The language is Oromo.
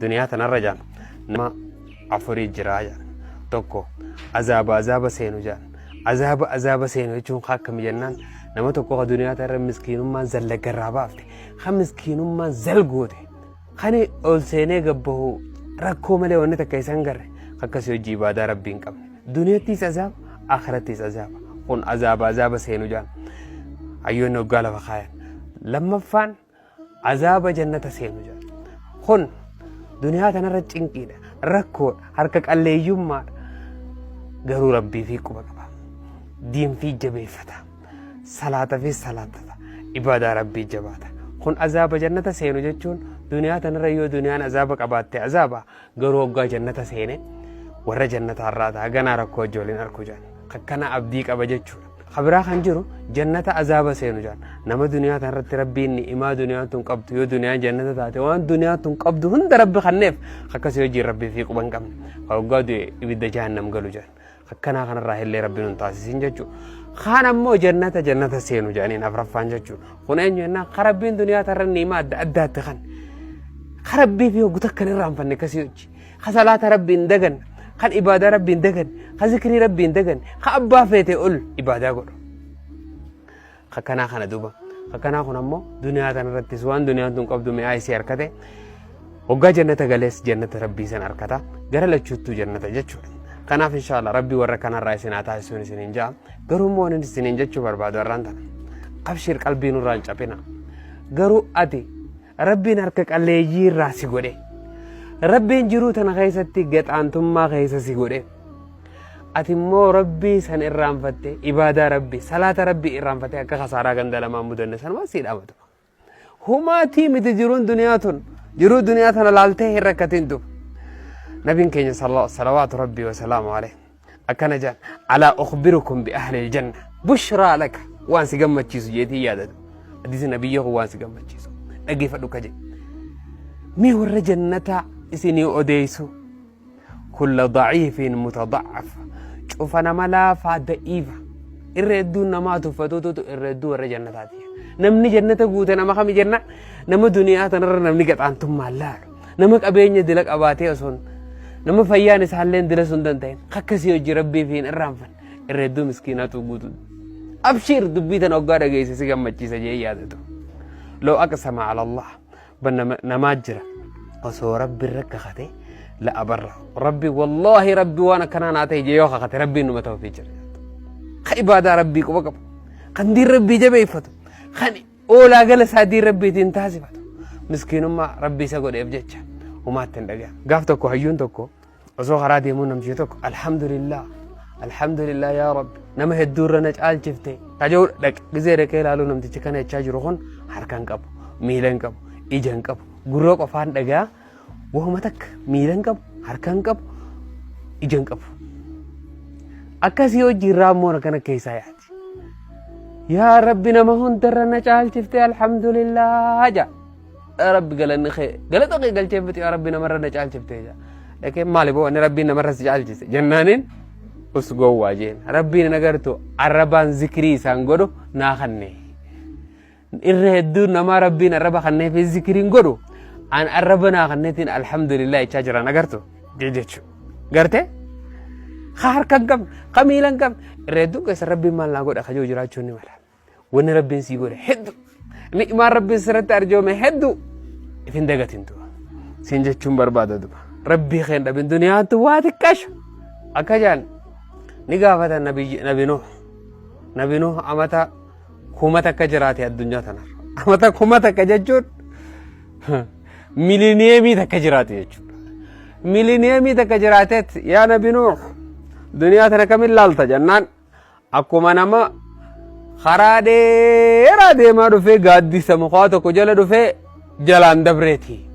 Duniyaa tanarra jaan nama afurii jiraa jaan. Tokko azaaba azaaba seenu jaan. Azaaba azaaba seenu jechuun ka akkami jennaan, nama tokko ka duniyaa tanarra miskiinummaan zallaggarraa baafte, ka miskiinummaan zalgoote, kan ol seenee gabbahu rakkoo malee wanni takka isaan garre, akkasii hojii ibaadaa rabbii hin qabne. Duniyattiis azaaba, akhirattiis azaaba. Kun azaaba azaaba seenu jaan. Hayyoonni hoggaa lafa kaayan. Lammaffaan azaaba jannata seenu jaan. Kun duniyaa tanarra cinqiidha, rakkoodha, harka qalleeyyummaadha. Garuu rabbii fi quba qaba. Diin fi jabeeffata. Salaata fi salaatata. Ibaadaa rabbii jabaata. Kun azaaba jannata seenu jechuun, duniyaa tanarra yoo duniyaan azaaba qabaatte azaaba, garuu hoggaa jannata seene warra jannataa irraa ta'a, ganaa rakkoo ijoolleen arku jedhan. Akkana abdii qaba jechuudha. Kabiraa kan jiru jannata azaaba seenu jedhan. Nama duniyaa tanarratti rabbiin ni'imaa duniyaan tun qabdu, yoo duniyaan jannata taate waan duniyaan tun qabdu hunda rabbi kanneef, akkasii hojiin rabbii fi quba hin qabne. Hoggaa du'e ibidda jahannam galu jedhan. Akkanaa kanarraa illee rabbi nun taasisin jechuudha. Kaan ammoo jannata jannata seenu jedhaniin afraffaan jechuudha. Kun eenyu jennaan, ka rabbiin duniyaa tarra ni'imaa adda addaatti kan. Ka rabbii fi hoggu takka hin irraanfanne akkasii hojii. Ka salaata rabbii hin daganne, kan ibaadaa rabbii hin daganne, ka zikrii rabbii hin daganne, ka abbaa feete ol ibaadaa godhu. Akkanaa kana duuba. Akkanaa kun ammoo duniyaa tanarrattis waan duniyaan tun qabdu mi'aa isii harkate, hoggaa jannata galees jannata rabbii san harkata, gara lachuuttuu jannata jechuudha. Kanaaf inshaallah rabbii warra kanarraa isin haa taasisuun isiniin ja'a. Garuu immoo wanni isiniin jechuu barbaadu har'aan tana. Abshir, qalbii nurraa hin caphina. Garuu ati rabbiin harka qalleeyyii irraa si godhe. Rabbiin jiruu tana keessatti gaxaantummaa keessa si godhe. Ati immoo rabbii san irraanfatte, ibaadaa rabbii, salaata rabbii irraanfatte, akka kasaaraa ganda lamaan mudanne sanumaa sii dhaamatu. Humaatii miti jiruun duniyaa tun, jiruu duniyaa tana laaltee hin rakkatin duba. Nabiin keenya salawaatu rabbii wa salaamu alayhi akkana jedhan: alaa ukhbirukum bi ahli aljanna, bushraa laka, waan si gammachiisu jeetii yaadatu. Hadiisi nabiyya kun waan si gammachiisu dhageeffadhu ka jedhe. Mee warra jannataa isinii odeessu. Kulla daciifin mutadacaf, cufa nama laafaa da'iifa irra hedduun namaa tuffatuutu irra hedduu warra jannataati. Namni jannata guute nama kami jenna, nama duniyaa tanarra namni gaxaantummaan laalu, nama qabeenya dila qabaatee osoon nama fayyaan isaallee dila sun danda'in, akkasii hojii rabbii fi hin irraanfanne, irra hedduu miskiinaatu guutu. Abshiir, dubbii tana hoggaa dhageesse si gammachiisa jee yaadatu. Loo aqsama ala Allah, namaa jira osoo rabbi irra kakate la abarra rabbi, wallaahi rabbi waan akkanaa naa ta'e yoo kakate rabbiin numa ta'uufii jira. Ka ibaadaa rabbii quba qabu, kan diin rabbii jabeeffatu, kan oolaa gala isaa diin rabbiitiin taasifatu, miskiinummaa rabbii isa godheef jecha humaatti hin dhaga'a. Gaaf tokko hayyuun tokko osoo karaa deemuu namtichi tokko "Alhamdulillah, alhamdulillah, yaa rabbi, nama hedduu irra na caalchifte" kaja'u dhaqe. Gizee dhaqee ilaaluu, namtichi kana jechaa jiru kun harka hin qabu, miila hin qabu, ija hin qabu, gurra qofaan dhagaa, wahuma takka miila hin qabu, harka hin qabu, ija hin qabu. Akkasii hojii irraa immoo akkana keessaa yaati. "Yaa rabbi, nama hundarra na caalchifte, alhamdulillah" jaa. "Yaa rabbi, galanni kee, galata kee galcheeffatu, yaa rabbi, namarra na caalchifte" jaa. Dhaqee, "Maali boo inni rabbiin namarra si caalchise?" jennaaniin, "Us gowwaa" jeen. "Rabbiin hin agartu, arrabaan zikrii isaan godhu naa kanne. Irra hedduun namaa rabbiin arraba kannee fi zikriin godhu, an arraba naa kanneetiin alhamdulillah jechaa jiran agartu" jechuudha. Gartee? Ka harka hin qabne, ka miila hin qabne, irra hedduun keessa rabbiin maal naa godha kajoo jiraachuun ni mala. Wanni rabbiin sii godhe hedduu. Ni'maan rabbiin sirratti arjoome hedduu. Ifin dagatin du'a. Siin jechuun barbaada du'a. Rabbii kee hin dhabin, duniyaantu waa xiqqashu. Akka jaan ni gaafatan nabi Nuh. Nabi Nuh amata 1000 jiraate addunyaa tanarra. Amata 1000 jechuun miliniyeemii takka jiraate jechuudha. Miliniyeemii takka jiraateet, "Yaa nabi Nuh, duniyaa tana kamin laalta?" jennaan, akkuma nama karaa dheeraa deemaa dhufee gaaddisa mukaa tokko jala dhufee jalaan dabreeti.